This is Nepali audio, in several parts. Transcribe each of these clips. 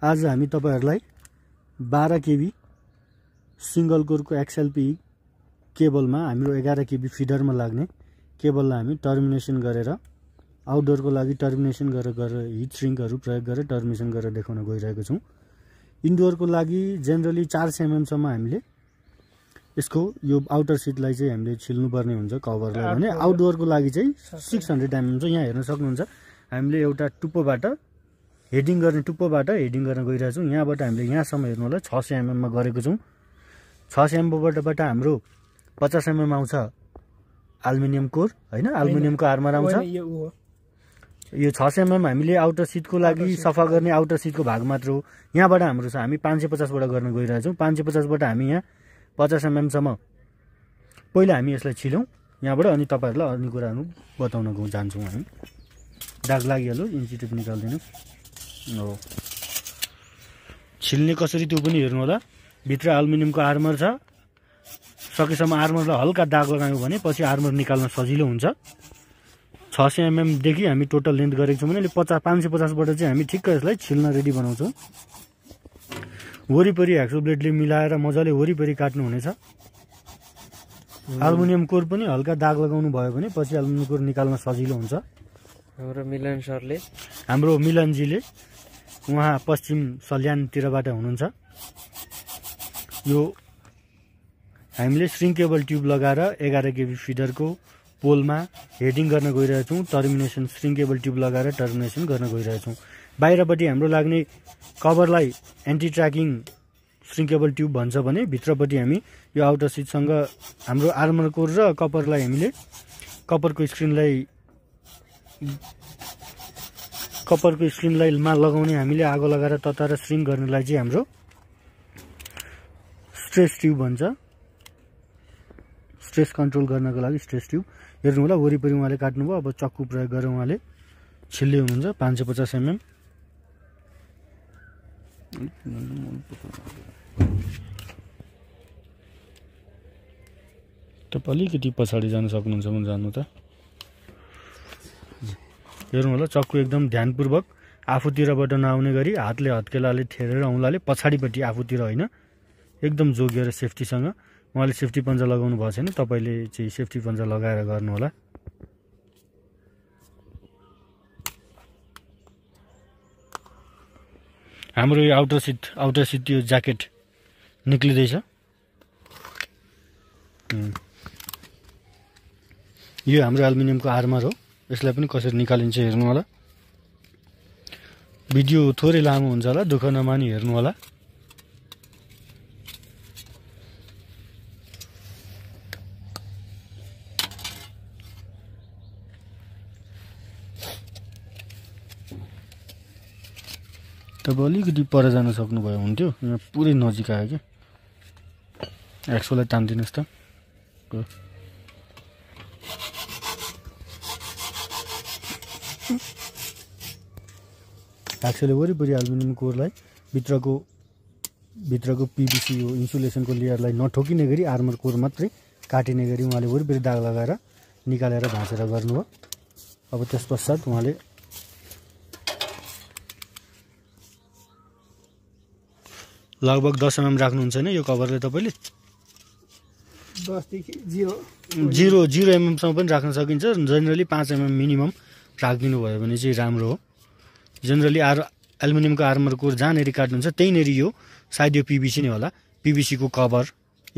आज हामी तपाईहरुलाई 12 केबी सिंगल कोरको XLPE केबलमा हाम्रो 11 केबी फिडरमा लाग्ने केबललाई हामी टर्मिनेसन गरेर आउटडोरको लागि टर्मिनेसन गरेर हिट श्रिङ्कहरु प्रयोग गरेर टर्मिनेसन गरेर देखाउन गइरहेको छौं। इन्डोरको लागि जनरली 400 mm सम्म हामीले यसको यो आउटर सिटलाई चाहिँ हामीले छिल्नु पर्ने हुन्छ कभरलाई भने आउटडोरको लागि चाहिँ 600 mm चाहिँ यहाँ हेर्न सक्नुहुन्छ। हामीले एउटा टुप्पोबाट हेडिङ गर्ने टुप्पोबाट हेडिङ गर्न गइरहेको छौं। यहाँबाट हामीले यहाँसम्म हेर्नु होला 600 mm मा गरेको छौं। 600 mm बाट हाम्रो 50 mm आउँछ एल्युमिनियम कोर हैन, एल्युमिनियमको आर्मर आउँछ। यो 600 mm हामीले आउटर सिटको लागि सफा गर्ने आउटर सिटको भाग मात्र हो। यहाँबाट हाम्रो छ हामी 550 बाट गर्न गइरहेको छौं। 550 बाट हामी यहाँ 50 mm सम्म पहिला हामी यसलाई छिलौं यहाँबाट, अनि तपाईहरुलाई अन्य कुराहरु बताउन जान्छौं हामी। दाग लागिहाल्यो, इन्ची टेप निकाल्दिनु। हो छिल्ने कसरी त्यो पनि हेर्नु होला। भित्र एल्युमिनियमको आर्मर छ, सकेसम्म आर्मरलाई हल्का दाग लगायौं भने पछि आर्मर निकाल्न सजिलो हुन्छ। 600 mm देखि हामी टोटल लेन्थ गरेको छौं भने 550 बाट चाहिँ हामी ठिक्क यसलाई छिल्न रेडी बनाउँछौं। वरिपरि ह्याक्सो ब्लेडले मिलाएर मजाले वरिपरि काट्नु हुनेछ। एल्युमिनियम कोर पनि हल्का दाग लगाउनु भयो भने पछि एल्युमिनियम कोर निकाल्न सजिलो हुन्छ। हाम्रो मिलनजीले उहाँ पश्चिम सल्यानतिरबाट हुनुहुन्छ। यो हामीले श्रिङ्केबल ट्युब लगाएर 11 केबी फिडरको पोलमा हेडिङ गर्न गइरहेका छौं। टर्मिनेसन श्रिङ्केबल ट्युब लगाएर टर्मिनेसन गर्न गइरहेका छौं। बाहिरपट्टि हाम्रो लाग्ने कभरलाई एन्टी ट्र्याकिङ श्रिङ्केबल ट्युब भन्छ भने भित्रपट्टि हामी यो आउटर सिटसँग हाम्रो आर्मर कोर र कपरलाई हामीले कपरको स्क्रिनलाई मा लगाउने हामीले आगो लगाएर तताएर श्रिङ्क गर्नलाई चाहिँ हाम्रो स्ट्रेस ट्युब भन्छ। स्ट्रेस कन्ट्रोल गर्नको लागि स्ट्रेस ट्युब हेर्नु होला। वरिपरि उहाँले काट्नुभयो। अब चक्कु प्रयोग गरेर उहाँले छिल्दै हुनुहुन्छ 550 mm। तपाईं अलिकति पछाडि जान सक्नुहुन्छ भने जानु त। हेर्नु होला चक्कु एकदम ध्यानपूर्वक आफूतिरबाट नआउने गरी हातले हत्केलाले ठेरेर औँलाले पछाडिपट्टि आफूतिर होइन एकदम जोगिएर सेफ्टीसँग। उहाँले सेफ्टी पन्जा लगाउनु भएको छैन, तपाईले चाहिँ सेफ्टी पन्जा लगाएर गर्नु होला। हाम्रो यो आउटर सिट यो ज्याकेट निक्लिदैछ। यो हाम्रो एल्युमिनियमको आर्मर हो। यसलाई पनि कसरी निकालिन्छ हेर्नु होला। भिडियो थोरै लामो हुन्छ होला, दुःख नमानी हेर्नु होला। तपाईं अलिकति पर जान सक्नुभयो हुन्थ्यो। यहाँ पुरै नजिक आयो क्या। एक्सोलाई तान्दिनुहोस् त। एक्सोले वरिपरि एल्युमिनियम कोरलाई भित्रको PVC यो इन्सुलेसनको लेयरलाई नठोकिने गरी आर्मर कोर मात्रै काटिने गरी उहाँले वरिपरि दाग लगाएर निकालेर भाँचेर गर्नुभयो। अब त्यस पश्चात उहाँले लगभग 10 mm राख्नुहुन्छ नि यो कभरले। तपाईले 10 देखि 0 mm सम्म पनि राख्न सकिन्छ। जनरली 5 mm मिनिमम राखिदिनु भयो भने चाहिँ राम्रो हो। जनरली एल्युमिनियमको आर्मर कोर जहाँनेरि काट्नुहुन्छ त्यहीनेरि यो सायद यो PVC नै होला। PVC को कभर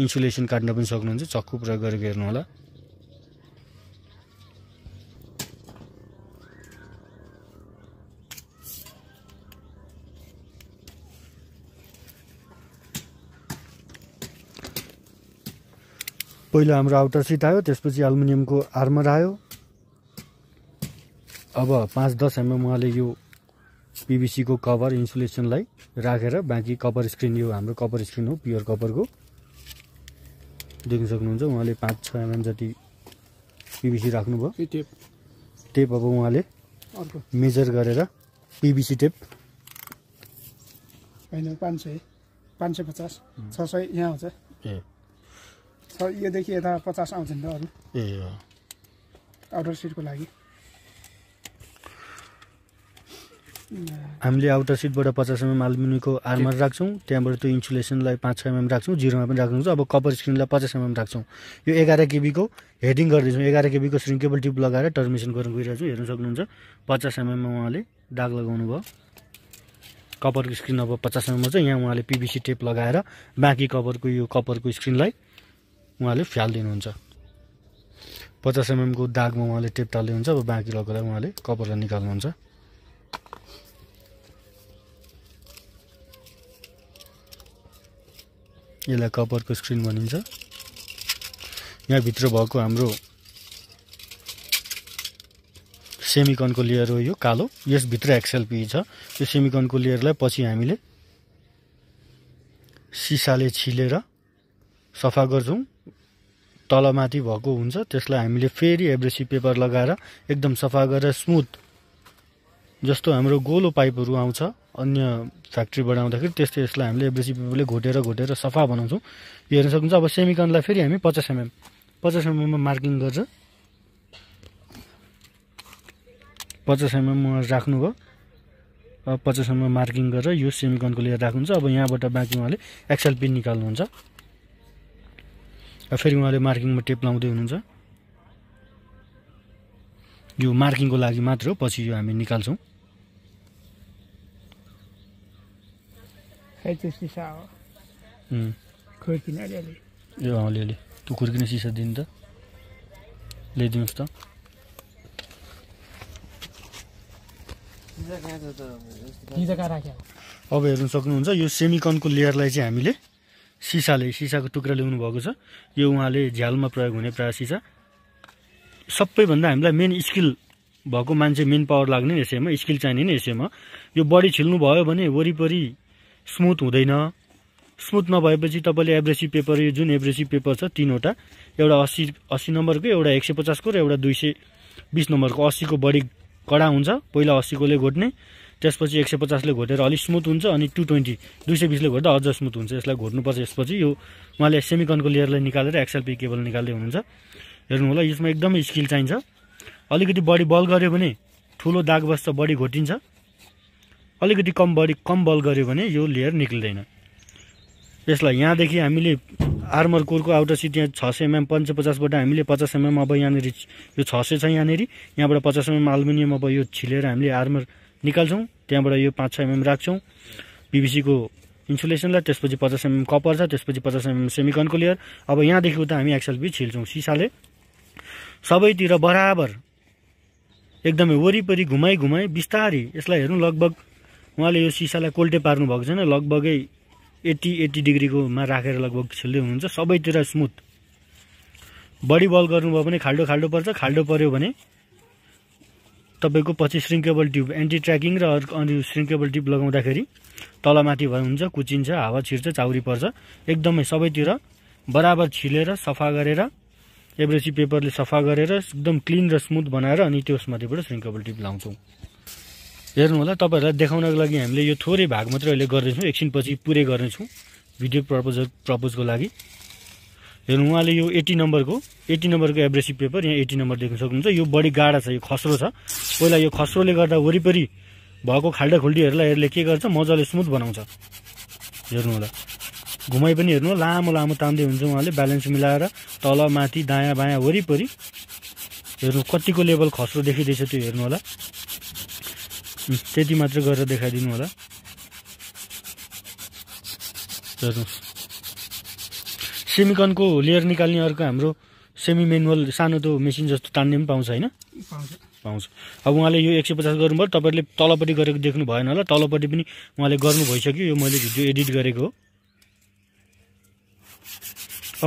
इन्सुलेसन काट्न पनि सक्नुहुन्छ। चक्कु प्रयोग गरेर हेर्नु होला। पहिलो हाम्रो आउटर सिट आयो, त्यसपछि एल्युमिनियमको आर्मर आयो। अब 5-10 mm उहाँले यो PVC को कभर इन्सुलेसनलाई राखेर बाँकी कपर स्क्रिन यो हाम्रो कपर स्क्रिन हो, प्योर कपरको देख्न सक्नुहुन्छ। उहाँले 5-6 mm जति PVC राख्नुभयो। टेप अब उहाँले मेजर गरेर PVC टेप हैन 500 550 600 यहाँ आउँछ। यो देखि यता 50 आउँछ नि त अरु। आउटर सिटको लागि हामीले आउटर सिटबाट 50 mm एल्युमिनियमको आर्मर राख्छौँ, त्यहाँबाट त्यो इन्सुलेसनलाई 5-6 mm राख्छौँ, जिरोमा पनि राख्नुहुन्छ। अब कपर स्क्रिनलाई 50 mm राख्छौँ। यो 11 KB को हेडिङ गर्दैछौँ, 11 KB को श्रिङ्केबल टिप लगाएर टर्मिनेसन गर्न गइरहेको छु। हेर्न सक्नुहुन्छ 50 mm मा उहाँले दाग लगाउनु भयो। कपरको स्क्रिन अब 50 mm छ, यहाँ उहाँले PVC टेप लगाएर बाँकी कपरको स्क्रिनलाई उहाँले फ्यालिदिनुहुन्छ। 50 mm को दागमा उहाँले टेप टाल्दै हुन्छ। अब बाँकी लगेर उहाँले कपरलाई निकाल्नुहुन्छ। यसलाई कपरको स्क्रिन भनिन्छ। यहाँभित्र भएको हाम्रो सेमिकनको लेयर हो यो कालो, यसभित्र XLPE छ। यो सेमिकनको लेयरलाई पछि हामीले सिसाले छिलेर सफा गर्छौँ। तलमाथि भएको हुन्छ, त्यसलाई हामीले फेरि एब्रेसिभ पेपर लगाएर एकदम सफा गरेर स्मुथ, जस्तो हाम्रो गोलो पाइपहरू आउँछ अन्य फ्याक्ट्रीबाट आउँदाखेरि त्यस्तै यसलाई हामीले एब्रेसिभ पेपरले घोटेर सफा बनाउँछौँ। यो हेर्न सक्नुहुन्छ। अब सेमिकनलाई फेरि हामी 50 mm मा मार्किङ गर्छ। 50 mm मा राख्नुभयो। अब 50 mm मार्किङ गरेर यो सेमिकनको लेयर राख्नुहुन्छ। अब यहाँबाट बाँकी उहाँले XLPE निकाल्नुहुन्छ। फेरि उहाँले मार्किङमा टेप लाउँदै हुनुहुन्छ। यो मार्किङको लागि मात्र हो, पछि यो हामी निकाल्छौँ। यो अलिअलि त्यो खुर्किने सिसा दिनु त, ल्याइदिनुहोस् त। अब हेर्नु सक्नुहुन्छ यो सेमिकनको लेयरलाई चाहिँ हामीले सिसाको टुक्रा ल्याउनु भएको छ। यो उहाँले झ्यालमा प्रयोग हुने प्रायः सिसा। सबैभन्दा हामीलाई मेन स्किल भएको मान्छे, मेन पावर लाग्ने यसैमा, स्किल चाहिने नै यसैमा। यो बडी छिल्नु भयो भने वरिपरि स्मुथ हुँदैन। स्मुथ नभएपछि तपाईँले एब्रेसिभ पेपर, यो जुन एब्रेसिभ पेपर छ 3वटा, एउटा 80 नम्बरको, एउटा 150 को र एउटा 220 नम्बरको। 80 को बडी कडा हुन्छ, पहिला 80 कोले घोट्ने, त्यसपछि 150 ले घोटेर अलिक स्मुथ हुन्छ, अनि 220 ले घोट्दा अझ स्मुथ हुन्छ। यसलाई घोट्नुपर्छ। यसपछि यो उहाँले सेमिकनको लेयरलाई निकालेर XLPE केबल निकाल्दै हुनुहुन्छ। हेर्नु होला, यसमा एकदमै स्किल चाहिन्छ। अलिकति बडी बल गर्यो भने ठुलो दाग बस्छ, बडी घोटिन्छ। अलिकति कम बल गर्यो भने यो लेयर निक्लिँदैन। यसलाई यहाँदेखि हामीले आर्मर कोरको आउटर सिट यहाँ 600 mm 55 बाट हामीले 50 mm अब यहाँनिर यो 600 छ यहाँनिर, यहाँबाट 50 mm एल्युमिनियम अब यो छिलेर हामीले आर्मर निकाल्छौँ। त्यहाँबाट यो 5-6 mm राख्छौँ PVC को इन्सुलेसनलाई, त्यसपछि 50 mm कपर छ, त्यसपछि 50 mm सेमिकनको लेयर। अब यहाँदेखि उता हामी XLPE छिल्छौँ सिसाले सबैतिर बराबर, एकदमै वरिपरि घुमाइ बिस्तारी। यसलाई हेर्नु, लगभग उहाँले यो सिसालाई कोल्टे पार्नु भएको छैन, लगभगै 80 डिग्रीकोमा राखेर लगभग छिल्दै हुनुहुन्छ। सबैतिर स्मुथ। बडी बल गर्नुभयो भने खाल्डो पर्छ, खाल्डो पर्यो भने तपाईँको पछि श्रिङ्केबल ट्युब, एन्टी ट्र्याकिङ र अनि श्रिङ्केबल ट्युब लगाउँदाखेरि तलमाथि हुन्छ, कुचिन्छ, हावा छिर्छ, चाउरी पर्छ। एकदमै सबैतिर बराबर छिलेर सफा गरेर एब्रेसिभ पेपरले सफा गरेर एकदम क्लिन र स्मुथ बनाएर अनि त्यसमाथिबाट श्रिङ्केबल ट्युब लाउँछौँ। हेर्नु होला, तपाईँहरूलाई देखाउनको लागि हामीले यो थोरै भाग मात्रै अहिले गर्दैछौँ, एकछिनपछि पुरै गर्नेछौँ भिडियो प्रपोजको लागि। हेर्नु, उहाँले यो 80 नम्बरको एब्रेसिभ पेपर, यहाँ 80 नम्बर देख्न सक्नुहुन्छ। यो बडी गाढा छ, यो खस्रो छ। पहिला यो खस्रोले गर्दा वरिपरि भएको खाल्डाखुल्डीहरूलाई यसले के गर्छ, मजाले स्मुथ बनाउँछ। हेर्नु होला, घुमाइ पनि हेर्नु, लामो तान्दै हुन्छ उहाँले, ब्यालेन्स मिलाएर तल माथि दायाँ बायाँ वरिपरि। हेर्नु कतिको लेभल खस्रो देखिँदैछ त्यो हेर्नु होला। त्यति मात्र गरेर देखाइदिनु होला। हेर्नुहोस्, सेमिकनको लेयर निकाल्ने अर्को हाम्रो सेमी मेनुअल सानो त्यो मेसिन जस्तो तान्ने पनि पाउँछ होइन? पाउँछ। अब उहाँले यो 150 गर्नुभयो, तपाईँले तलपट्टि गरेको देख्नु भएन होला, तलपट्टि पनि उहाँले गर्नु भइसक्यो। यो मैले भिडियो एडिट गरेको हो।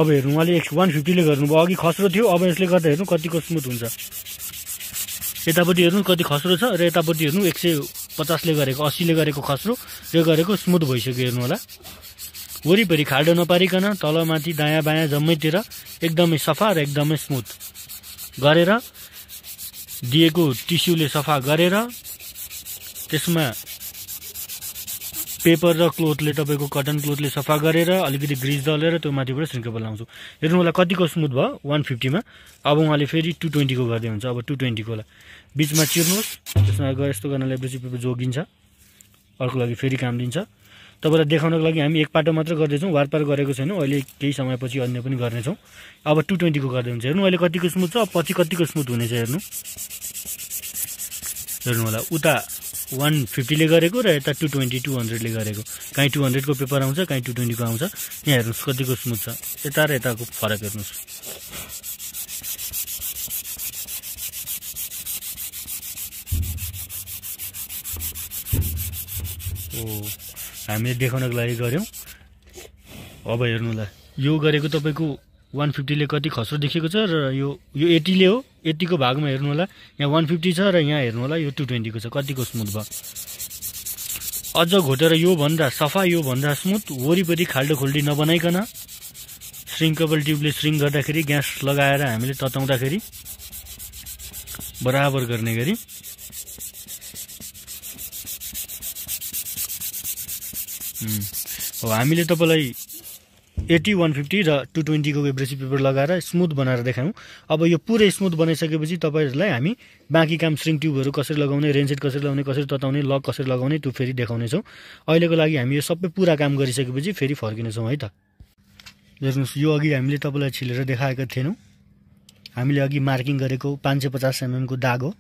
अब हेर्नु, उहाँले 150 ले गर्नुभयो, अघि खस्रो थियो, अब यसले गर्दा हेर्नु कतिको स्मुथ हुन्छ। यतापट्टि हेर्नु कति खस्रो छ र यतापट्टि हेर्नु 150 ले गरेको, 80 ले गरेको खस्रो, यो गरेको स्मुथ भइसक्यो। हेर्नु होला, वरिपरि खाल्डो नपारिकन तलमाथि दायाँ बायाँ जम्मैतिर एकदमै सफा र एकदमै स्मुथ गरेर दिएको टिस्युले सफा गरेर त्यसमा पेपर र क्लोथले तपाईँको कटन क्लोथले सफा गरेर अलिकति ग्रिज दलेर त्यो माथिबाट श्रिङ्केबल लाउँछु। हेर्नु होला कतिको स्मुथ भयो 150 मा। अब उहाँले फेरि 220 को गर्दै हुन्छ। अब 220 को लाई बिचमा चिर्नुहोस्, त्यसमा गएर यस्तो गर्नाले एब्रेसिभ पेपर जोगिन्छ, अर्को लागि फेरि काम दिन्छ। तपाईँलाई देखाउनको लागि हामी एक पाटो मात्र गर्दैछौँ, वारपार गरेको छैनौँ। अहिले केही समयपछि अन्य पनि गर्नेछौँ। अब 220 को गर्दै हुन्छ। हेर्नु अहिले कतिको स्मुथ छ, पछि कतिको स्मुथ हुनेछ हेर्नु। हेर्नु होला उता 150 ले गरेको र यता 220 200 ले गरेको, काहीँ 200 को पेपर आउँछ, काहीँ 220 को आउँछ। यहाँ हेर्नुहोस् कतिको स्मुथ छ, यता र यताको फरक हेर्नुहोस्। हामीले देखाउनको लागि गऱ्यौँ। अब हेर्नु होला यो गरेको तपाईँको 150 ले कति खस्रो देखेको छ र यो 80 ले हो। 80 को भागमा हेर्नु होला यहाँ 150 छ र यहाँ हेर्नु होला यो 220 को छ, कतिको स्मुथ भयो। अझ घोटेर यो भन्दा सफा, यो भन्दा स्मुथ, वरिपरि खाल्डो खोल्डी नबनाइकन श्रिङ्केबल ट्युबले श्रिङ्क गर्दाखेरि ग्यास लगाएर हामीले तताउँदाखेरि बराबर गर्ने गरी अब हामीले तपाईँलाई 80 150 र 220 को एब्रेसिभ पेपर लगाएर स्मुथ बनाएर देखायौँ। अब यो पुरै स्मुथ बनाइसकेपछि तपाईँहरूलाई हामी बाँकी काम श्रिङ्क ट्युबहरू कसरी लगाउने, रेन्सेट कसरी लगाउने, कसरी तताउने, लक कसरी लगाउने त्यो फेरि देखाउनेछौँ। अहिलेको लागि हामी यो सबै पुरा काम गरिसकेपछि फेरि फर्किनेछौँ है त। हेर्नुहोस् यो अघि हामीले तपाईँलाई छिलेर देखाएका थिएनौँ। हामीले अघि मार्किङ गरेको 550 mm को दाग हो,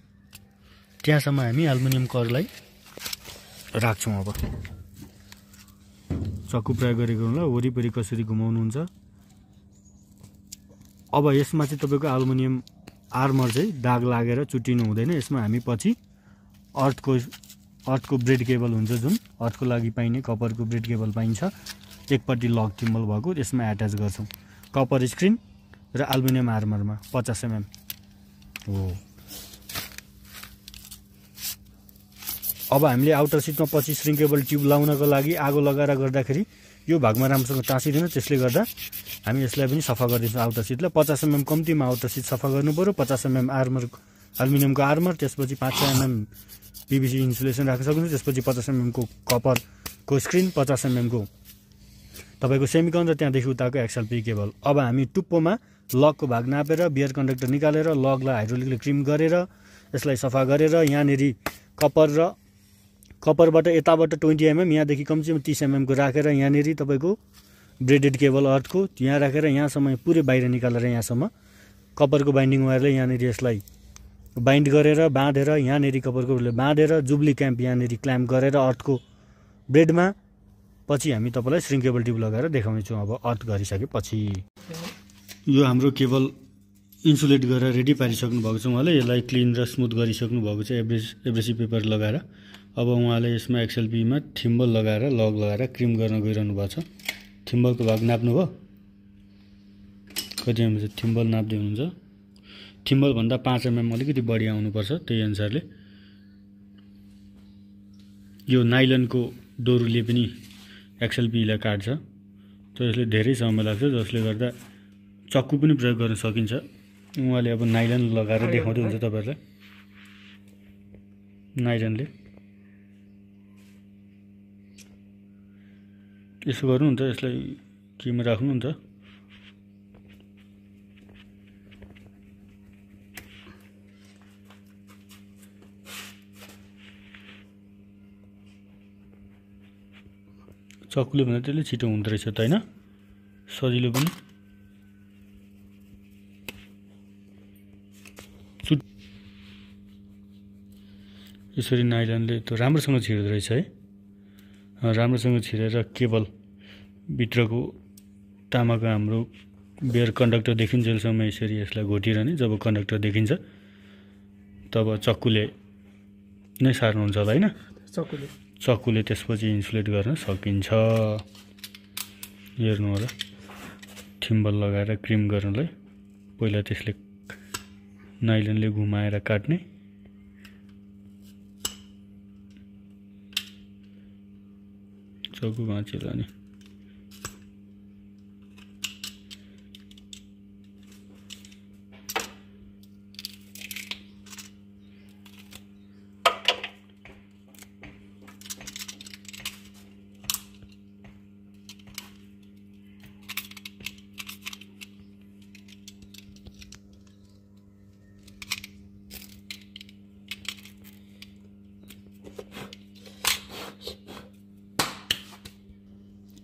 त्यहाँसम्म हामी एल्युमिनियम करलाई राख्छौँ। अब चक्कु प्रयोग गरेको होला, वरिपरि कसरी घुमाउनुहुन्छ। अब यसमा चाहिँ तपाईँको एल्युमिनियम आर्मर चाहिँ दाग लागेर चुट्टिनु हुँदैन। यसमा हामी पछि अर्थको ब्रेड केबल हुन्छ, जुन अर्थको लागि पाइने कपरको ब्रेड केबल पाइन्छ, एकपट्टि लक टिम्बल भएको त्यसमा एट्याच गर्छौँ। कपर स्क्रिन र एल्युमिनियम आर्मरमा 50 mm हो। अब हामीले आउटर सिटमा पछि श्रिङ्केबल ट्युब लाउनको लागि आगो लगाएर गर्दाखेरि यो भागमा राम्रोसँग टाँसिँदैन, त्यसले गर्दा हामी यसलाई पनि सफा गरिदिन्छौँ आउटर सिटलाई। 50 mm कम्तीमा आउटर सिट सफा गर्नु पऱ्यो। 50 mm आर्मर, एल्युमिनियमको आर्मर, त्यसपछि 500 mm पिभिसी इन्सुलेसन राख्न सक्नुहुन्छ, त्यसपछि 50 mm को कपरको स्क्रिन, 50 mm को तपाईँको सेमिकन र त्यहाँदेखि उताको एक्सएलपी केबल। अब हामी टुप्पोमा लकको भाग नापेर बियर कन्डक्टर निकालेर लगलाई हाइड्रोलिकले क्रिम गरेर यसलाई सफा गरेर यहाँनिर कपरबाट यताबाट 20 mm, यहाँदेखि कमसेकम 30 mm को राखेर यहाँनिर तपाईँको ब्रेडेड केबल अर्थको यहाँ राखेर यहाँसम्म पुरै बाहिर निकालेर यहाँसम्म कपरको बाइन्डिङ वायरले यहाँनिर यसलाई बाइन्ड गरेर बाँधेर यहाँनिर कपरकोले बाँधेर जुब्ली क्याम्प यहाँनिर क्ल्याम्प गरेर अर्थको ब्रेडमा पछि हामी तपाईँलाई श्रिङ्केबल ट्युब लगाएर देखाउनेछौँ। अब अर्थ गरिसकेपछि यो हाम्रो केबल इन्सुलेट गरेर रेडी पारिसक्नु भएको छ उहाँले। यसलाई क्लिन र स्मुथ गरिसक्नु भएको छ एब्रेसिभ पेपर लगाएर। अब उहाँले यसमा एक्सएलपीमा थिम्बल लगाएर लग लगाएर क्रिम गर्न गइरहनु भएको छ। थिम्बलको भाग नाप्नु भयो, कति एमएम छ थिम्बल नाप्दै हुनुहुन्छ। थिम्बलभन्दा 5 mm अलिकति बढी आउनुपर्छ, त्यही अनुसारले। यो नाइलनको डोरीले पनि एक्सएलपीलाई काट्छ, तर यसले धेरै समय लाग्छ, जसले गर्दा चक्कु पनि प्रयोग गर्न सकिन्छ। उहाँले अब नाइलन लगाएर देखाउँदै हुन्छ तपाईँहरूलाई। नाइलनले यसो गर्नु हुन्छ, यसलाई केमा राख्नुहुन्छ, चक्कुले भन्दा त्यसले छिटो हुँदो रहेछ त होइन, सजिलो पनि। यसरी नाइलनले त राम्रोसँग छिर्दो रहेछ है। राम्रोसँग छिरेर केबल भित्रको तामाको हाम्रो बेयर कन्डक्टर देखिन्जेलसम्म यसरी यसलाई घोटिरहने। जब कन्डक्टर देखिन्छ तब चक्कुले नै सार्नुहुन्छ होला होइन, चक्कुले त्यसपछि इन्सुलेट गर्न सकिन्छ। हेर्नु होला थिम्बल लगाएर क्रिम गर्नलाई पहिला त्यसले नाइलनले घुमाएर काट्ने, चक्कु भाँचेर अनि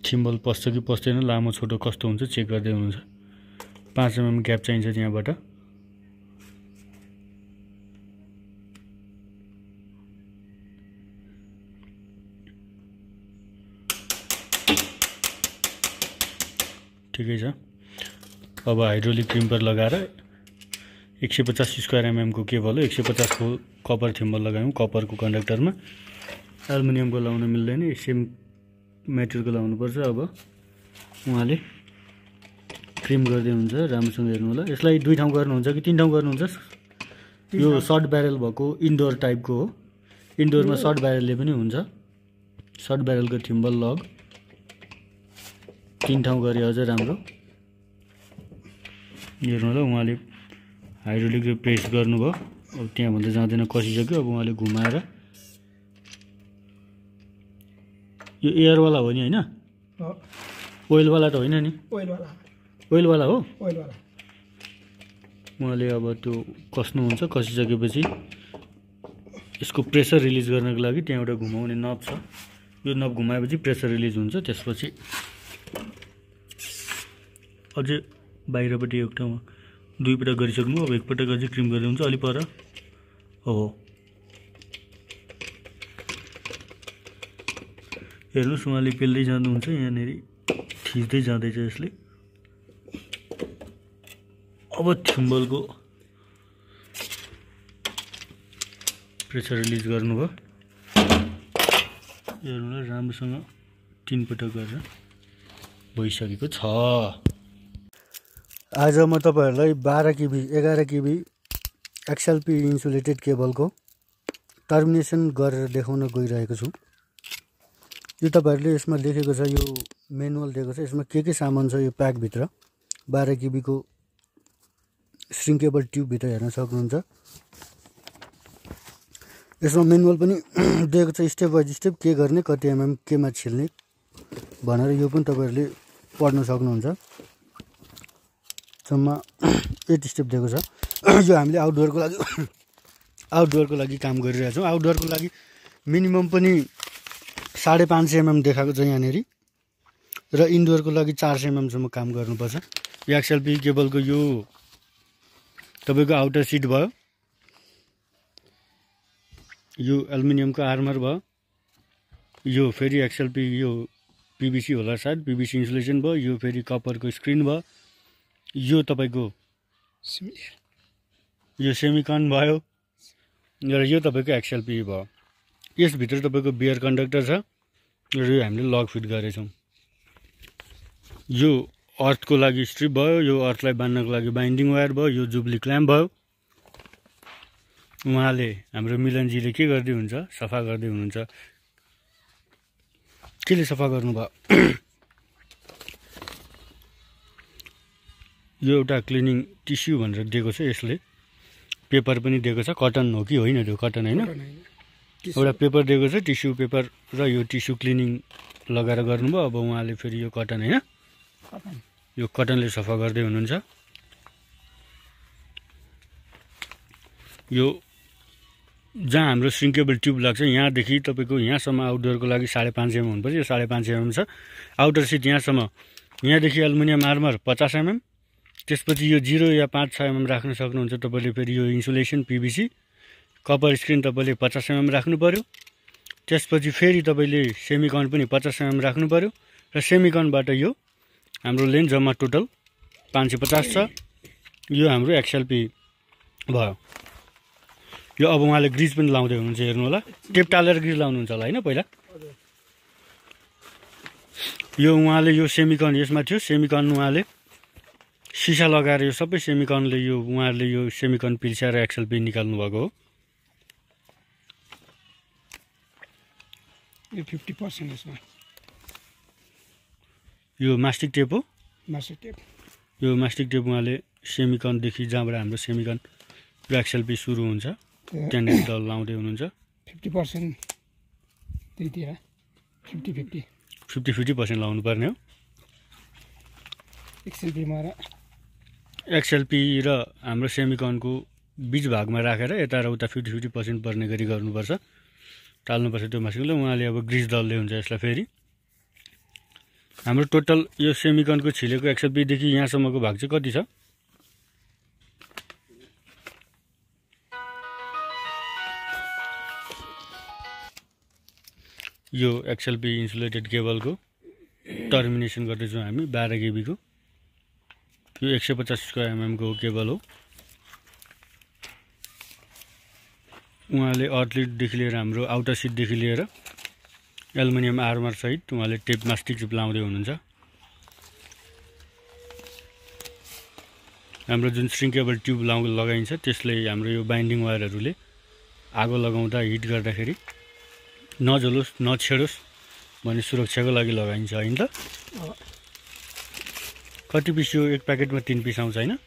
थिम्बल पस्छ कि पस्दैन, लामो छोटो कस्तो हुन्छ चेक गर्दै हुनुहुन्छ। 5 mm ग्याप चाहिन्छ त्यहाँबाट। ठिकै छ। अब हाइड्रोलिक क्रिम्पर लगाएर 150 स्क्वायर mm को केबल हो, 150 को कपर थिम्बल लगायौँ। कपरको कन्डक्टरमा एल्युमिनियमको लाउन मिल्दैन, सेम मेटेरियलको लाउनुपर्छ। अब उहाँले क्रिम गर्दै हुन्छ, राम्रोसँग हेर्नु होला। यसलाई 2 ठाउँ गर्नुहुन्छ कि 3 ठाउँ गर्नुहुन्छ? यो सर्ट ब्यारेल भएको इन्डोर टाइपको हो। इन्डोरमा सर्ट ब्यारेलले पनि हुन्छ। सर्ट ब्यारेलको थिम्बल लग 3 ठाउँ गरे अझ राम्रो। हेर्नु होला, उहाँले हाइड्रोलिक प्रेस गर्नुभयो। अब त्यहाँभन्दा जाँदैन, कसिसक्यो। अब उहाँले घुमाएर, यो एयरवाला हो नि होइन? ओइलवाला त होइन नि? ओइलवाला हो। उहाँले अब त्यो कस्नुहुन्छ। कसिसकेपछि यसको प्रेसर रिलिज गर्नको लागि त्यहाँ एउटा घुमाउने नब छ। यो नब घुमाएपछि प्रेसर रिलिज हुन्छ। त्यसपछि अझै बाहिरपट्टि एक ठाउँमा 2 पटक गरिसक्नु। अब एकपटक अझै क्रिम गर्दै हुन्छ अलि पर। हो हेर्नुहोस्, उहाँले पेल्दै जानुहुन्छ। यहाँनिर थिच्दै जाँदैछ यसले। अब थिम्बलको प्रेसर रिलिज गर्नुभयो। हेर्नु राम्रोसँग 3 पटक गरेर भइसकेको छ। आज म तपाईँहरूलाई 12 KB 11 KB XLP इन्सुलेटेड केबलको टर्मिनेसन गरेर देखाउन गइरहेको छु। यो तपाईँहरूले यसमा लेखेको छ, यो मेनुअल दिएको छ। यसमा के सामान छ यो प्याकभित्र। 12 KB को श्रिङ्केबल ट्युबभित्र हेर्न सक्नुहुन्छ। यसमा मेनुअल पनि दिएको छ, स्टेप बाई स्टेप के गर्ने, कति mm केमा छिल्ने भनेर। यो पनि तपाईँहरूले पढ्न सक्नुहुन्छ। जम्मा 8 स्टेप दिएको छ। यो हामीले आउटडोरको लागि काम गरिरहेको छौँ। आउटडोरको लागि मिनिमम पनि 5.5 mm देखाएको छ यहाँनिर, र इन्डोरको लागि 400 mm सम्म काम गर्नुपर्छ। यो XLP केबलको यो तपाईँको आउटर सिट भयो, यो एल्युमिनियमको आर्मर भयो, यो फेरि XLP यो PVC होला सायद, PVC इन्सुलेसन भयो, यो फेरि कपरको स्क्रिन भयो, यो तपाईँको यो सेमिकन भयो, र यो तपाईँको XLP भयो। यसभित्र तपाईँको बियर कन्डक्टर छ, र यो हामीले लक फिट गरेछौँ। यो अर्थको लागि स्ट्रिप भयो, यो अर्थलाई बान्नको लागि बाइन्डिङ वायर भयो, यो जुब्ली क्ल्याम्प भयो। उहाँले हाम्रो मिलनजीले के गर्दै हुन्छ, सफा गर्दै हुनुहुन्छ। केले सफा गर्नुभयो? यो एउटा क्लिनिङ टिस्यु भनेर दिएको छ। यसले पेपर पनि दिएको छ। कटन हो कि होइन? त्यो कटन होइन, एउटा पेपर दिएको छ, टिस्यु पेपर, र यो टिस्यु क्लिनिङ लगाएर गर्नुभयो। अब उहाँले फेरि यो कटन होइन, यो कटनले सफा गर्दै हुनुहुन्छ। यो जहाँ हाम्रो श्रिङ्केबल ट्युब लाग्छ यहाँदेखि तपाईँको यहाँसम्म आउटडोरको लागि 5.5 mm हुनुपर्छ। यो 5.5 mm छ। आउटर सिट यहाँसम्म, यहाँदेखि एल्युमिनियम आर्मर 50 mm, त्यसपछि यो 0 या 5-6 mm राख्न सक्नुहुन्छ तपाईँले। फेरि यो इन्सुलेसन PVC कपर स्क्रिन तपाईँले 50 mm राख्नु पऱ्यो। त्यसपछि फेरि तपाईँले सेमिकन पनि 50 mm राख्नु पऱ्यो, र सेमिकनबाट यो हाम्रो लेन्थ जम्मा टोटल 550 छ। यो हाम्रो XLP भयो। यो अब उहाँले ग्रिज पनि लाउँदै हुनुहुन्छ। हेर्नु होला, टेप टालेर ग्रिज लाउनुहुन्छ होला होइन पहिला। यो उहाँले यो सेमिकन यसमा थियो, सेमिकन उहाँले सिसा लगाएर यो सबै सेमिकनले यो उहाँहरूले यो सेमिकन पिल्स्याएर XLP निकाल्नु भएको हो। यो 50% यसमा यो मास्टिक टेप हो। मास्टिक टेप, यो मास्टिक टेप उहाँले सेमिकनदेखि जहाँबाट हाम्रो सेमिकन XLP सुरु हुन्छ त्यहाँनिर दल लाउँदै हुनुहुन्छ। 50% त्यहीतिर 50% लाउनु पर्ने हो। XLP र हाम्रो सेमिकनको बिच भागमा राखेर यता र उता 50% पर्ने गरी गर्नुपर्छ, टाल्नुपर्छ त्यो मास्टिकले। उहाँले अब ग्रिज दल्दै हुन्छ यसलाई। फेरि हाम्रो टोटल यो सेमिकनको छिलेको XLP देखि यहाँसम्मको भाग चाहिँ कति छ? यो XLP इन्सुलेटेड केबलको टर्मिनेसन गर्दैछौँ हामी 12 KB को। यो 150 स्क्वायर mm को केबल हो। उहाँले अर्थलिडदेखि लिएर हाम्रो आउटर सिटदेखि लिएर एल्युमिनियम आर्मर सहित उहाँले टेप मास्टिक चिप लाउँदै हुनुहुन्छ। हाम्रो जुन श्रिङ्केबल ट्युब लगाइन्छ त्यसले हाम्रो यो बाइन्डिङ वायरहरूले आगो लगाउँदा हिट गर्दाखेरि नजलोस् नछेडोस् भन्ने सुरक्षाको लागि लगाइन्छ हैन त? कति पिस यो एक प्याकेटमा 3 पिस आउँछ हैन?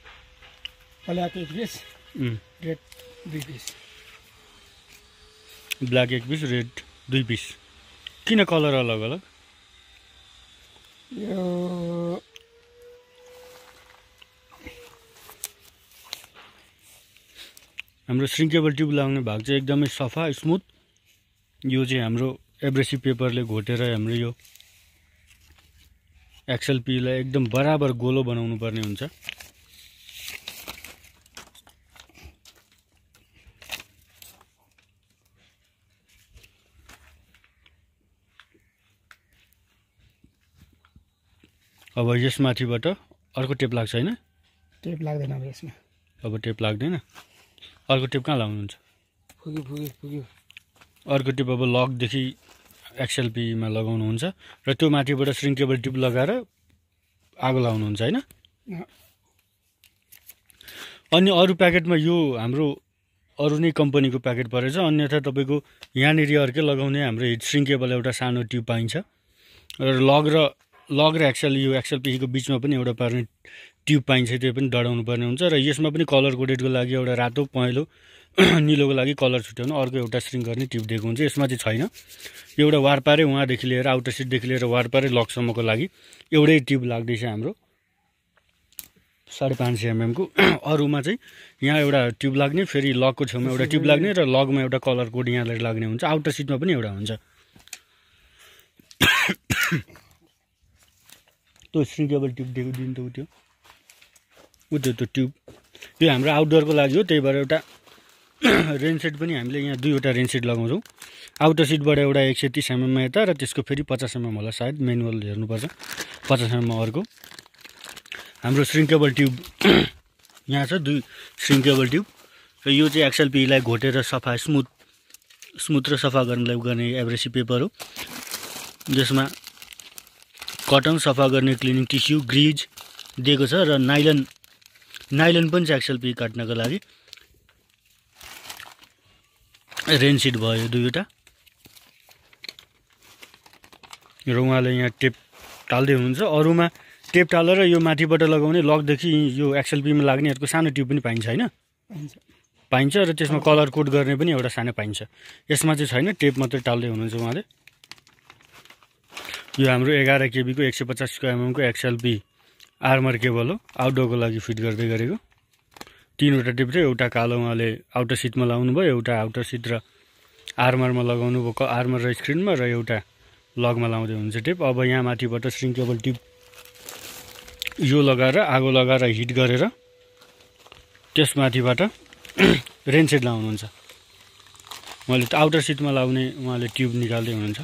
Black 1 piece, red 2 piece. Black 1 piece, red 2 piece. किन कलर अलग अलग? यो हाम्रो श्रिङ्केबल ट्युब लगाउने भाग चाहिँ एकदमै सफा स्मुथ। यो चाहिँ हाम्रो एब्रेसिभ पेपरले घोटेर हाम्रो यो XLP लाई एकदम बराबर गोलो बनाउनु पर्ने हुन्छ। अब यसमाथिबाट अर्को टेप लाग्छ हैन? टेप लाग्दैन अब यसमा। अब टेप लाग्दैन। अर्को टेप कहाँ लाउनुहुन्छ? पुग्यो। अर्को टेप अब लकदेखि XLP मा लगाउनुहुन्छ र त्यो माथिबाट श्रिङ्केबल ट्युब लगाएर आगो लाउनुहुन्छ हैन? अनि अरु प्याकेटमा यो हाम्रो अरु नै कम्पनीको प्याकेट परेछ। अन्यथा तपाईको यहाँनेरि अर्कै लगाउने हाम्रो हिट श्रिङ्केबल एउटा सानो ट्युब पाइन्छ र लग र XLP को बीचमा पनि एउटा पर्ने ट्युब पाइन्छ। त्यो पनि डढाउनु पर्ने हुन्छ र यसमा पनि कलर कोडेडको लागि एउटा रातो पहेँलो निलोको लागि कलर छुट्याउनु अर्को एउटा स्ट्रिङ गर्ने ट्युब दिएको हुन्छ। यसमा चाहिँ छैन। एउटा वारपारै उहाँदेखि लिएर आउटर सिटदेखि लिएर वारपारै लकसम्मको लागि एउटै ट्युब लाग्दैछ हाम्रो 550 mm को। अरुमा चाहिँ यहाँ एउटा ट्युब लाग्ने, फेरि लकको छेउमा एउटा ट्युब लाग्ने र लगमा एउटा कलर कोड यहाँले लाग्ने हुन्छ। आउटर सिटमा पनि एउटा हुन्छ। त्यो श्रिङ्केबल ट्युब दिएको दिन त त्यो ट्युब यो हाम्रो आउटडोरको लागि हो। त्यही भएर एउटा रेन सेट पनि हामीले यहाँ दुईवटा रेन सेट लगाउँछौँ। आउटर सिटबाट एउटा 130 mm मा यता र त्यसको फेरि 50 mm होला सायद, म्यानुअल हेर्नुपर्छ। 50 mm अर्को हाम्रो श्रिङ्केबल ट्युब यहाँ छ। 2 श्रिङ्केबल ट्युब र यो चाहिँ XLP लाई घोटेर सफा स्मुथ र सफा गर्नलाई गर्ने एब्रेसिभ पेपर हो। जसमा कटन सफा गर्ने क्लिनिङ टिस्यु, ग्रिज दिएको छ र नाइलन पनि छ XLP काट्नको लागि। रेन सिट भयो दुईवटा र उहाँले यहाँ टेप टाल्दै हुनुहुन्छ। अरूमा टेप टालेर यो माथिबाट लगाउने लकदेखि यो XLP मा लाग्नेहरूको सानो ट्युब पनि पाइन्छ हैन? पाइन्छ र त्यसमा कलर कोड गर्ने पनि एउटा सानो पाइन्छ। यसमा चाहिँ छैन, टेप मात्रै टाल्दै हुनुहुन्छ उहाँले। यो हाम्रो 11 KB को 150 स्क्वायर mm को XLP आर्मर केबल हो। आउटडोरको लागि फिट गर्दै गरेको। 3वटा टेप थियो। एउटा कालो उहाँले आउटर सिटमा लाउनु भयो, एउटा आउटर सिट र आर्मरमा लगाउनु भयो, आर्मर र स्क्रिनमा, र एउटा लगमा लाउँदै हुन्छ टेप। अब यहाँ माथिबाट श्रिङ्केबल ट्युब यो लगाएर आगो लगाएर हिट गरेर त्यसमाथिबाट रेन सेट लाउनुहुन्छ। उहाँले आउटर सिटमा लाउने उहाँले ट्युब निकाल्दै हुनुहुन्छ।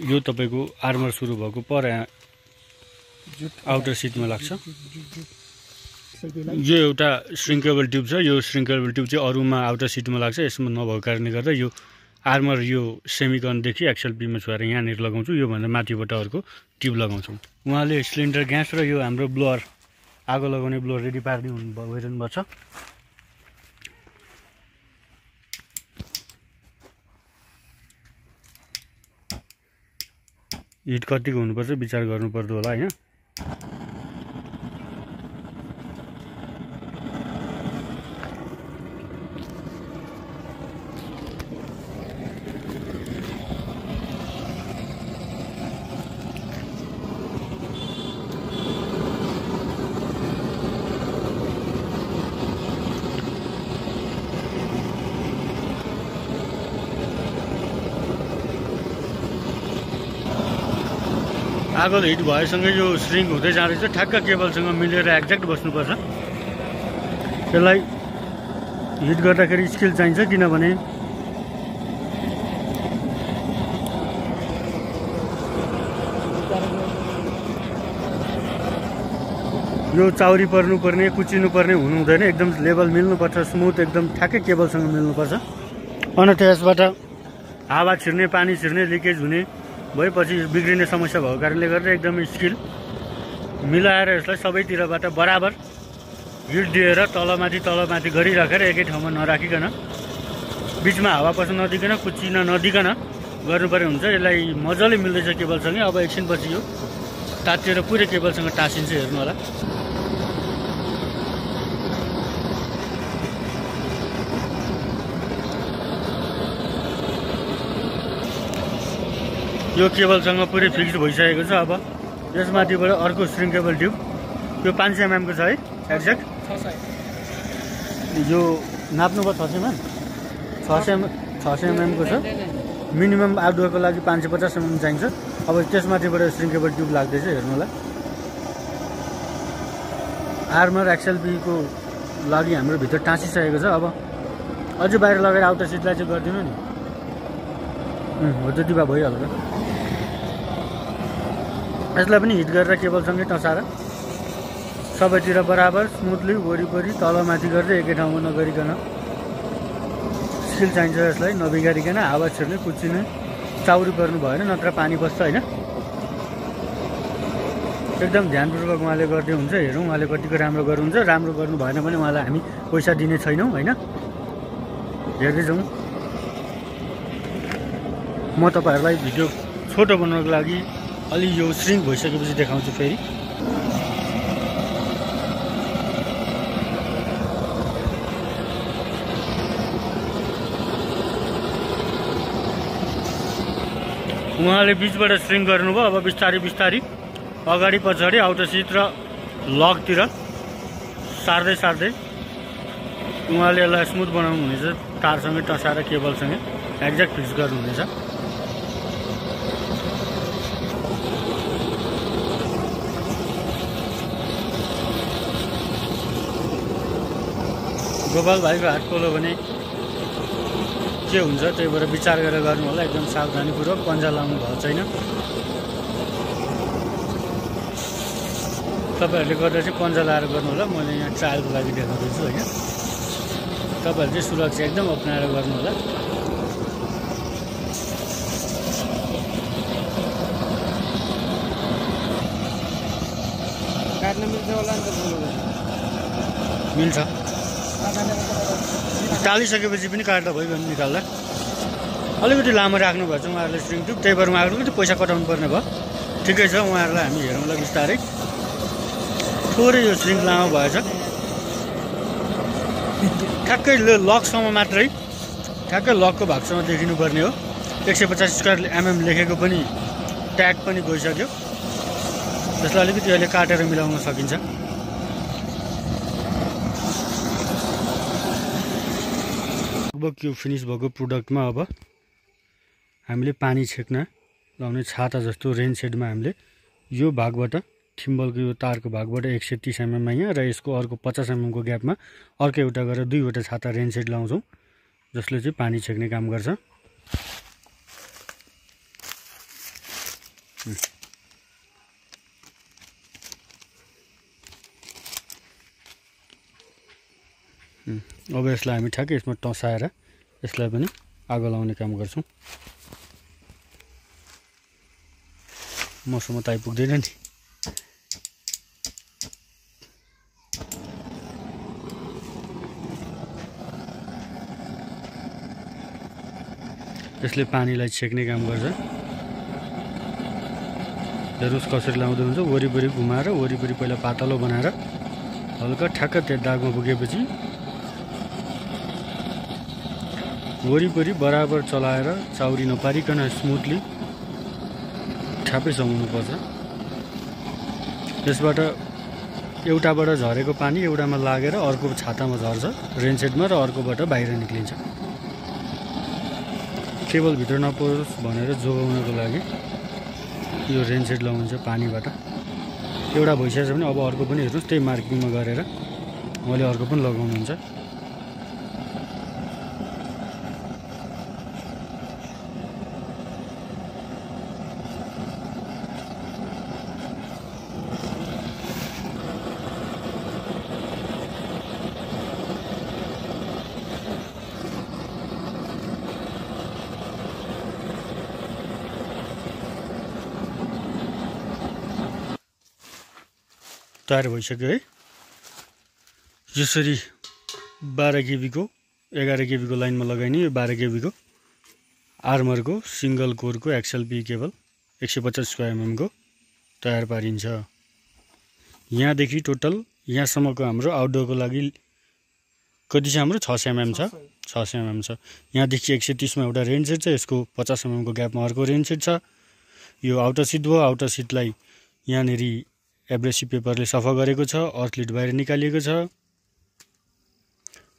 यो तपाईको आर्मर सुरु भएको पर आउटर सिटमा लाग्छ। यो एउटा श्रिङ्केबल ट्युब छ। यो श्रिङ्केबल ट्युब चाहिँ अरूमा आउटर सिटमा लाग्छ। यसमा नभएको कारणले गर्दा यो आर्मर यो सेमिकनदेखि XLP मा छोएर यहाँनिर लगाउँछु। योभन्दा माथिबाट अर्को ट्युब लगाउँछौँ। उहाँले सिलिन्डर ग्यास र यो हाम्रो ब्लोअर आगो लगाउने ब्लोअर रेडी पार्दै हेर्नुभएको छ। हिट कतिको हुनुपर्छ विचार गर्नुपर्दो होला हैन? आगो हिट भएसँगै यो स्ट्रिङ हुँदै जाँदैछ, ठ्याक्क केबलसँग मिलेर एक्ज्याक्ट बस्नुपर्छ। त्यसलाई हिट गर्दाखेरि स्किल चाहिन्छ, किनभने यो चाउरी पर्नुपर्ने, कुचिनुपर्ने हुनु हुँदैन, एकदम लेभल मिल्नुपर्छ, स्मुथ एकदम ठ्याक्कै केबलसँग मिल्नुपर्छ। अन्यथा यसबाट हावा छिर्ने, पानी छिर्ने, लिकेज हुने भएपछि बिग्रिने समस्या भएको कारणले गर्दा एकदमै स्किल मिलाएर यसलाई सबैतिरबाट बराबर हिट दिएर तलमाथि गरिराखेर एकै ठाउँमा नराखिकन, बिचमा हावा पस्न नदिकन, कुचिन नदिकन गर्नुपर्ने हुन्छ। यसलाई मजाले मिल्दैछ केबलसँगै। अब एकछिनपछि यो तातिएर पुरै केबलसँग टाँसिन्छ, हेर्नु होला। यो केबलसँग पुरै फिक्स भइसकेको छ। अब यसमाथिबाट अर्को स्ट्रिङ केबल ट्युब, यो 500 mm को छ है एक्ज्याक्ट। यो नाप्नुभयो 600 mm, 600 mm को छ। मिनिमम आउटडोरको लागि 550 mm चाहिन्छ। अब त्यसमाथिबाट स्ट्रिङ केबल ट्युब लाग्दैछ, हेर्नु होला। आर्मर XLP को लागि हाम्रो भित्र टाँसिसकेको छ। अब अझै बाहिर लगेर आउटर सिटलाई चाहिँ गरिदिनु नि, हो त्यति भए भइहाल्छ। यसलाई पनि हिट गरेर केबलसँगै टसाएर सबैतिर बराबर स्मुथली वरिपरि तलमाथि गर्दै एकै ठाउँमा नगरिकन, स्किल चाहिन्छ यसलाई, नबिगारिकन, हावा छिर्ने, कुचिने, चाउरी पर्नु भएन, नत्र पानी बस्छ होइन। एकदम ध्यानपूर्वक उहाँले गर्दै हुन्छ। हेरौँ उहाँले कतिको राम्रो गर्नुहुन्छ। राम्रो गर्नु भएन भने उहाँलाई हामी पैसा दिने छैनौँ होइन। हेर्दै जाउँ। म तपाईँहरूलाई भिडियो छोटो बनाउनको लागि अलि यो स्ट्रिङ भइसकेपछि देखाउँछु फेरि। उहाँले बिचबाट स्ट्रिङ गर्नुभयो। अब बिस्तारी बिस्तारी अगाडि पछाडि आउटर सिट र लकतिर सार्दै उहाँले यसलाई स्मुथ बनाउनु हुनेछ। तारसँगै टसाएर केबलसँगै एक्ज्याक्ट फिक्स गर्नुहुनेछ। गोपाल भाइको हात पोलो भने के हुन्छ, त्यही भएर विचार गरेर गर्नु होला। एकदम सावधानीपूर्वक, पन्जा लाउनु भएको छैन। तपाईँहरूले गर्दा चाहिँ पन्जा लाएर गर्नु होला। मैले यहाँ ट्रायलको लागि देखाउँदैछु होइन। तपाईँहरूले चाहिँ सुरक्षा एकदम अपनाएर गर्नु होला। काट्न मिल्छ होला नि त? मिल्छ। टालिसकेपछि पनि काट्दा भइगयो नि, निकाल्दा अलिकति लामो राख्नु भएको छ उहाँहरूले स्ट्रिङ ट्युब, त्यही भएर उहाँहरू अलिकति पैसा कटाउनु पर्ने भयो। ठिकै छ, उहाँहरूलाई हामी हेरौँला बिस्तारै। थोरै यो स्ट्रिङ लामो भएछ, ठ्याक्कै लकसम्म मात्रै, ठ्याक्कै लकको भागसम्म देखिनुपर्ने हो। 150 स्क्वायर mm लेखेको पनि ट्याग पनि गइसक्यो। त्यसलाई अलिकति अहिले काटेर मिलाउन सकिन्छ। अब यो फिनिस भएको प्रोडक्टमा अब हामीले पानी छेक्न लाउने छाता जस्तो रेन सेडमा हामीले यो भागबाट, थिम्बलको यो तारको भागबाट 130 mm यहाँ र यसको अर्को 50 mm को ग्यापमा अर्को एउटा गरेर 2वटा छाता रेन सेड लाउँछौँ, जसले चाहिँ पानी छेक्ने काम गर्छ। अब यसलाई हामी ठ्याक्कै यसमा टसाएर यसलाई पनि आगो लाउने काम गर्छौँ। मसम्म त आइपुग्दैन नि। यसले पानीलाई छेक्ने काम गर्छ। हेर्नुहोस् कसरी लाउँदै हुन्छ। वरिपरि घुमाएर, वरिपरि पहिला पातलो बनाएर हल्का ठ्याक्क त्यो दागमा पुगेपछि वरिपरि बराबर चलाएर चाउरी नपारिकन स्मुथली ठ्याप्पै समाउनुपर्छ। त्यसबाट एउटाबाट झरेको पानी एउटामा लागेर अर्को छातामा झर्छ रेनसेटमा, र अर्कोबाट बाहिर निक्लिन्छ। केबल भित्र नपरोस् भनेर जोगाउनको लागि यो रेन सेट लगाउँछ पानीबाट। एउटा भइसकेछ भने अब अर्को पनि हेर्नुहोस् त्यही मार्किङमा गरेर उहाँले अर्को पनि लगाउनुहुन्छ। तयार भइसक्यो है। यसरी 12 केबीको 11 केबीको लाइनमा लगाइने यो 12 केबीको आर्मरको सिङ्गल कोरको एक्सएलपी केबल 150 स्क्वायर एमएमको तयार पारिन्छ। यहाँदेखि टोटल यहाँसम्मको हाम्रो आउटडोरको लागि कति छ हाम्रो 600 mm छ। 600 mm छ। यहाँदेखि 130 मा एउटा रेन सेट छ। यसको 50 mm को ग्यापमा अर्को रेन सेट छ। यो आउटर सिट भयो। आउटर सिटलाई यहाँनेरि एब्रेसिभ पेपरले सफा गरेको छ। अर्थलिड बाहिर निकालिएको छ।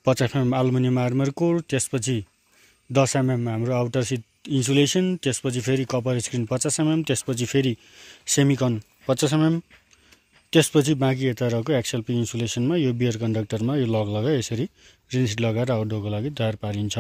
50 mm एल्युमिनियम आर्मर कोर, त्यसपछि 10 mm हाम्रो आउटर सिट इन्सुलेसन, त्यसपछि फेरि कपर स्क्रिन 50 mm, त्यसपछि फेरि सेमिकन 50 mm, त्यसपछि बाँकी यता रहेको एक्सएलपी इन्सुलेसनमा यो बियर कन्डक्टरमा यो लग लगाए यसरी रेन सिट लगाएर आउटडोरको लागि तयार पारिन्छ।